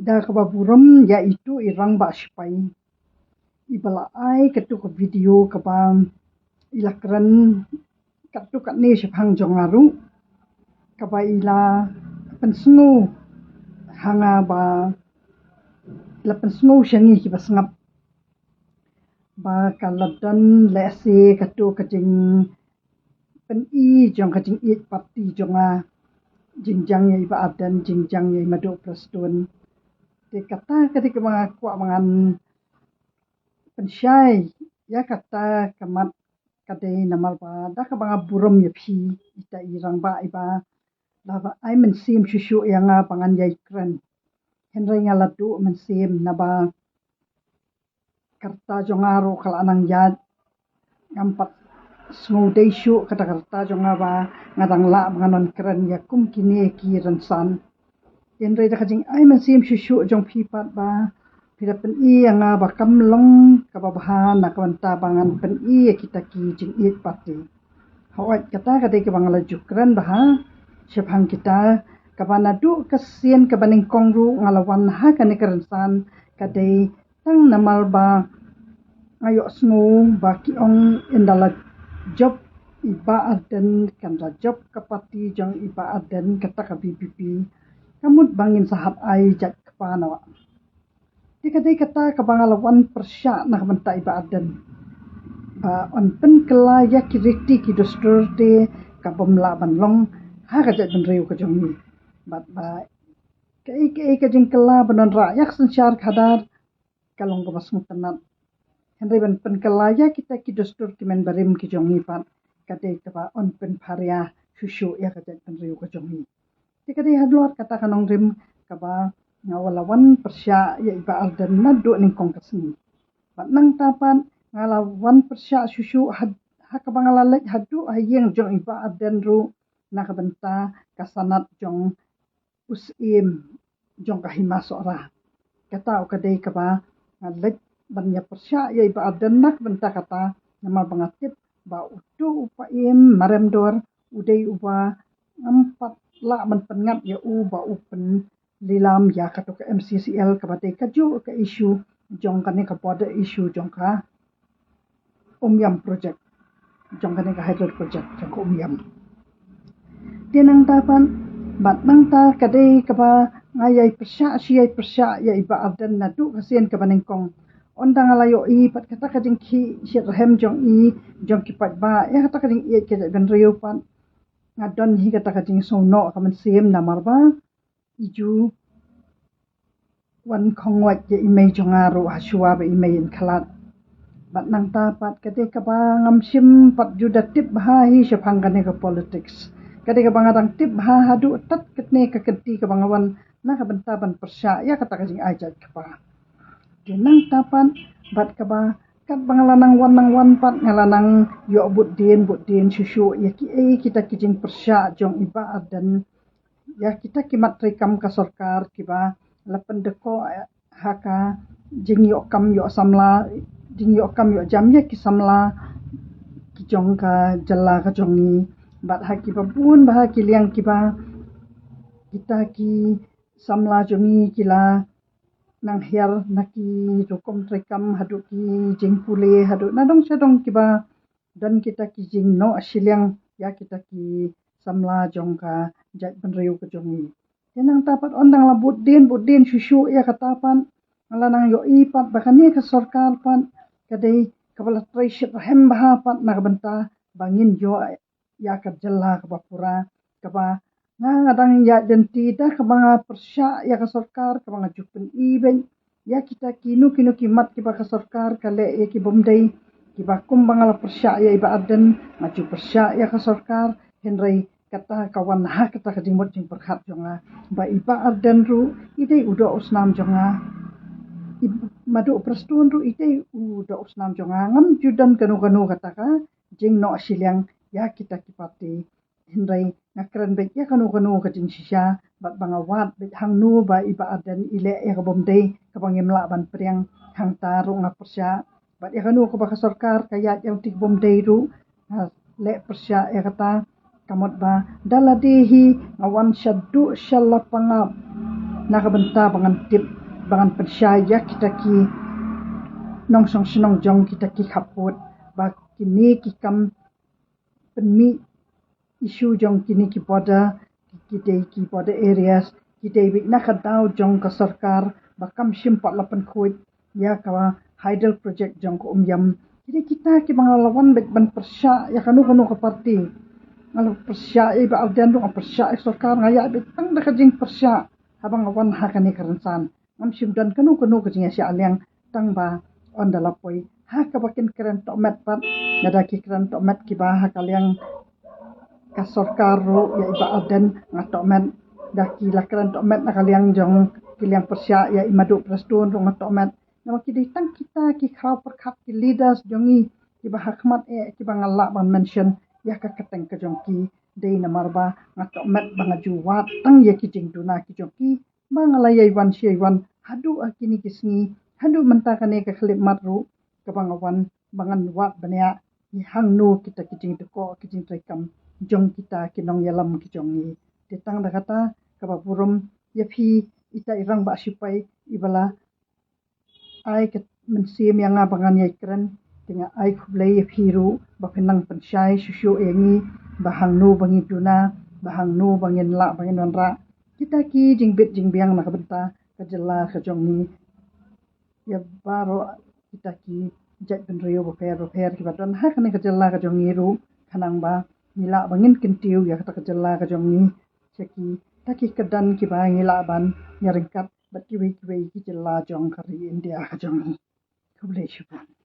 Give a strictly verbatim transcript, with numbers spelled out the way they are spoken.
Da kaba burom ïa itu i rangbah sipai iba la ai katu ka video kaba i la kren katu katne shaphang jong nga ruh, kaba i la pynsngew ha nga ba i la pynsngew sha ngi kiba sngap ba ka la don lehse katu ka jing pyni jong ka jingïeit party jong nga, jingjang ïa i Bah Ardent, jingjang ïa i Madu Prestone. Te kata ka dei kaba nga kwah ba ngan pynshai ïa kata ka mat, ka dei namar ba da kaba nga burom ïa phi, ita i rangbah iba la ba ai mynsiem shuh shuh ïa nga ba ngan ïai kren. Hynrei nga la duh mynsiem naba ka rta jong nga ruh ka la nang ïaid. Ngam pat sngewdei shuh kata ka rta jong nga ba nga dang lah ba ngan kren ïa kum kine ki rynsan. Hynrei da ka jingai mynsiem shuh shuh jong phi pat ba phi da pyni ïa nga ba kam long kaba bha na ka bynta ba ngan pyni ïa kita ki jingïeit party. Hooid, kata ka dei kaba nga la ju kren bha shaphang kita, kaba naduh ka sien kaba nyngkong ruh nga la wan ha kane ka rynsan ka dei tang namar ba nga ïohsngew ba ki ong ynda la jop i Bah Ardent, kan la jop ka party jong i Bah Ardent, kata ka V P P, ka mut ba ngin sa hap ai jait kpa noh. Te ka dei kata kaba nga la wan pyrshah na ka bynta i Bah Ardent ba yn pynkylla ïa ki riti ki dustur te ka bym lah ban long ha ka jaitbynriew ka jong ngi. Bad ba kaei kaei ka jingkylla ban wanrah ïa ka synshar khadar ka long kaba sngewtynnat. Hynrei ban pynkylla ïa kita ki dustur ki mynbarim ki jong ngi pat ka dei kaba yn pynpharia shuh shuh ïa ka jaitbynriew ka jong ngi. Te ka dei halor kata ka nongrim kaba nga la wan pyrshah ïa i Bah Ardent naduh nyngkong ka sngi. Bad nangta pat nga la wan pyrshah shuh shuh ha, ha kaba nga la leit haduh ha ïing jong i Bah Ardent ruh na ka bynta ka sanad jong u Syiem jong ka Hima Sohra. Kata u ka dei kaba nga leit ban ïa pyrshah ïa i Bah Ardent na ka bynta kata namar ba nga tip ba uto u Paiem Maremdor u dei uba ngam pat lah ban pynngat ïa u ba u pynlilam ïa katu ka M C C L kaba dei kajuh ka issue jong kane ka border issue jong ka Umiam project, jong kane ka hydro project jong ka Umiam. Te nangta pat bad nangta ka dei kaba nga ïai pyrshah shi ïai pyrshah ïa i Bah Ardent naduh ka sien kaba nyngkong. Ynda nga la ïohi pat kata ka jingkhih shitrhem jong i, jong ki paidbah ïa kata ka jingïeit ka jaitbynriew pat nga don hi kata ka jingsngewnoh ka mynsiem namar ba i ju wan khongwait ïa i mei jong nga ruh ha shuwa ba i mei yn khlad. Bad nangta pat ka dei kaba ngam shym pat ju da tip bha hi shaphang kane ka politics. Ka dei kaba nga dang tip bha haduh tad katne ka kynti kaba nga wan na ka bynta ban pyrshah ïa kata ka jingai jait kpa. Te nangta pat bad kaba katba nga la nang wan nang wan pat nga la nang ïoh bud dien bud dien shuh shuh ïa kiei kita ki jingpyrshah jong i Bah Ardent ïa kita ki mat treikam ka sorkar kiba la pyndep ha ka jingïoh kam ïoh samla, jingïoh kam ïoh jam ïa ki samla ki jong ka jylla ka jong ngi. Bad ha kiba bun bha ki liang kiba kita ki samla jong ngi ki la nang hiar na ki rukom treikam haduh ki jingpule haduh na dong sha dong kiba don kita ki jingnoh shiliang ïa kita ki samla jong ka jaitbynriew ka jong ngi. Te nangta pat ynda nga la bud dien bud dien shuh shuh ïa kata pat nga la nang ïohi pat ba kane ka sorkar pat ka dei kaba la trei shitrhem bha pat na ka bynta ba ngin ïoh ïa ka jylla kaba pura, kaba nga nga dang ïaid lynti da kaba nga pyrshah ïa ka sorkar kaba nga ju pyni beit ïa kita kino kino ki mat kiba ka sorkar ka leh ïa ki bym dei, kiba kumba nga la pyrshah ïa i Bah Ardent nga ju pyrshah ïa ka sorkar. Hynrei kata ka wan ha kata ka jingmut jingpyrkhat jong nga ba i Bah Ardent ruh i dei u doh u snam jong nga, i Madu Prestone ruh i dei u doh u snam jong nga. Ngam ju don kano kano kata ka jingnoh shiliang ïa kita ki party. Hynrei nga kren beit ïa kano kano ka jingshisha bad ba nga wad beit hangno ba i Bah Ardent i leh ïa ka bym dei kaba ngim lah ban pdiang, hangta ruh nga pyrshah. Bad ïa kano kaba ka sorkar ka ïaid ïa uti ka bym dei ruh nga leh pyrshah ïa kata. Ka mut ba da lade hi nga wan shaduh sha Lapangap na ka bynta ba ngan tip, ba ngan pynshai ïa kita ki nongshong shnong jong kita ki khappud ba kine ki kam pynmih issue jong kine ki border, ki dei ki border areas, ki dei beit na ka daw jong ka sorkar ba kam shym pat la pynkhuid ïa ka hydel project jong ka Umiam. Ki dei kita kiba nga la wan beit ban pyrshah ïa kano kano ka parti. Nga la pyrshah ïa i Bah Ardent ruh, nga pyrshah ïa sorkar, nga ïaid beit tang da ka jingpyrshah haba nga wan ha kane ka rynsan. Ngam shym don kano kano ka jingïasyllok tang ba ynda la poi ha kaba kin kren tohmet pat, lada ki kren tohmet kiba ha ka liang ka sorkar ruh ïa i Bah Ardent nga tohmet, da ki la kren tohmet na ka liang jong ki liang pyrshah ïa i Madu Prestone ruh nga tohmet. Namar ki dei tang kita ki khraw pyrkhat, ki leaders jong ngi kiba ha khmat eh kiba nga lah ban mention ïa ka kyrteng ka jong ki, dei namar ba nga tohmet ba nga ju wad tang ïa ki jingduna ki jong ki, ba nga la ïai wan shi ïai wan haduh ha kine ki sngi, haduh mynta kane ka khyllipmat ruh kaba nga wan ba ngan wad bniah ïa hangno kita ki jingdkoh ki jingtreikam jong kita ki nongïalam ki jong ngi. Te tang da kata kaba burom ïa phi, ita i rangbah sipai iba la ai ka mynsiem ïa nga ba ngan ïai kren, te nga ai khublei ïa phi ruh ba phin nang pynshai shuh shuh ïa ngi ba hangno ba ngin duna, ba hangno ba ngin lah ba ngin wanrah kita ki jingbit jingbiang na ka bynta ka jylla ka jong ngi. Ïa baroh kita ki jaitbynriew bapher bapher kiba don ha kane ka jylla ka jong ngi ruh, khnang ba ngi lah ba ngin kyntiew ïa kata ka jylla ka jong ngi sha kita ki kyrdan kiba ngi lah ban ïaryngkat bad kiwei kiwei ki jylla jong ka ri India ka jong ngi. Khublei shibun.